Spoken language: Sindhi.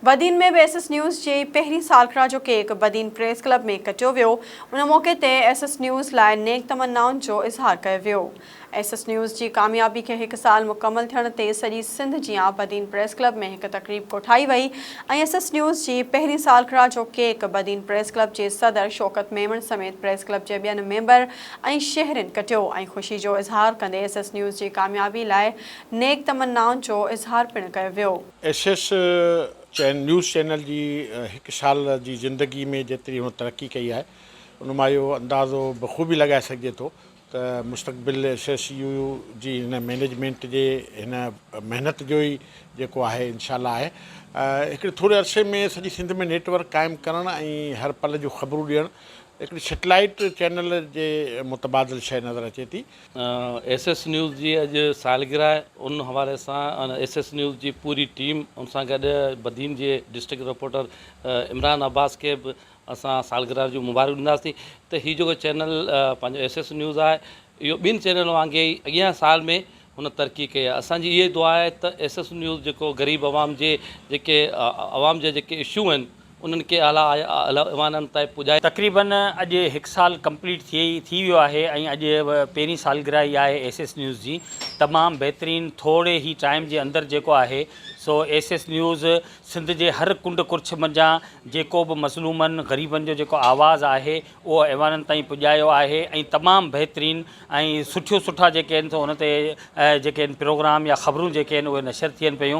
بدين ۾ به ايس ايس نيوز جي پهرين سالگرهه جو ڪيڪ بدين پريس ڪلب ۾ ڪٽيو ويو، ان موقعي تي ايس ايس نيوز لاء نيڪ تمنائن جو اظهار ڪيو ويو. ايس ايس نيوز جي ڪاميابي کي هڪ سال مڪمل ٿيڻ تي سڄي سنڌ جيان بدين پريس ڪلب ۾ هڪ تقريب ڪوٺائي وئي ۽ ايس ايس نيوز جي پهرين سالگرهه جو ڪيڪ بدين پريس ڪلب جي صدر شوڪت ميمڻ سميت پريس ڪلب جي ٻين ميمبر ۽ شهرين ڪٽيو ۽ خوشي جو اظهار ڪندي ايس ايس نيوز جي ڪاميابي لاء نيڪ تمنائن جو اظهار پڻ ڪيو ويو. ايس ايس نيوز چينل جي هڪ سال جي زندگي ۾ جيتري هن ترقي ڪئي آهي ان مان اهو اندازو بخوبي لڳائي سگهجي ٿو ته مستقبل ايس ايس يو جي هن مئنيجمينٽ جي هن محنت جو ئي جيڪو آهي انشاء الله آهي هڪڙي ٿوري عرصي ۾ سڄي سنڌ ۾ نيٽ ورڪ قائم ڪرڻ ۽ هر پل جون خبرون ڏيڻ هڪڙي سيٽلائيٽ چينل جي متبادل شيء نظر اچي ٿي. ايس ايس نيوز جي اڄ سالگرهه آهي ان حوالي سان ايس ايس نيوز جي پوري ٽيم ان سان گڏ بدين جي ڊسٽرڪٽ رپورٽر عمران عباس کي به اسان سالگرهه جون مبارڪ ڏينداسين ته هي جيڪو چينل پنهنجو ايس ايس نيوز آهي اهو ٻين چينل وانگي ئي اڳيان سال ۾ هن ترقي ڪئي آهي اسان جي اهي دعا آهي ته ايس ايس نيوز جيڪو غريب عوام جي جيڪي عوام جا جيڪي اشو آهن انهن کي اعليٰ ايوانن تائين پڄائي. تقريبن اڄ هڪ سال ڪمپليٽ ٿئي ٿي ويو آهي ۽ اڄ پهرين سالگرهه ئي آهي ايس ايس نيوز جي تمام بهترين ٿوري هي ٽائيم جي اندر جيڪو آهي سو ايس ايس نيوز سنڌ جي هر ڪنڊ ڪڙڇ منجهان جيڪو به مظلومن غريبن جو جيڪو آواز آهي اهو ايوانن تائين پڄايو آهي ۽ تمام بهترين ۽ سٺيون سٺا جيڪي آهن سو ان تي جيڪي آهن پروگرام يا خبرون جيڪي آهن اهي نشر ٿين پيون.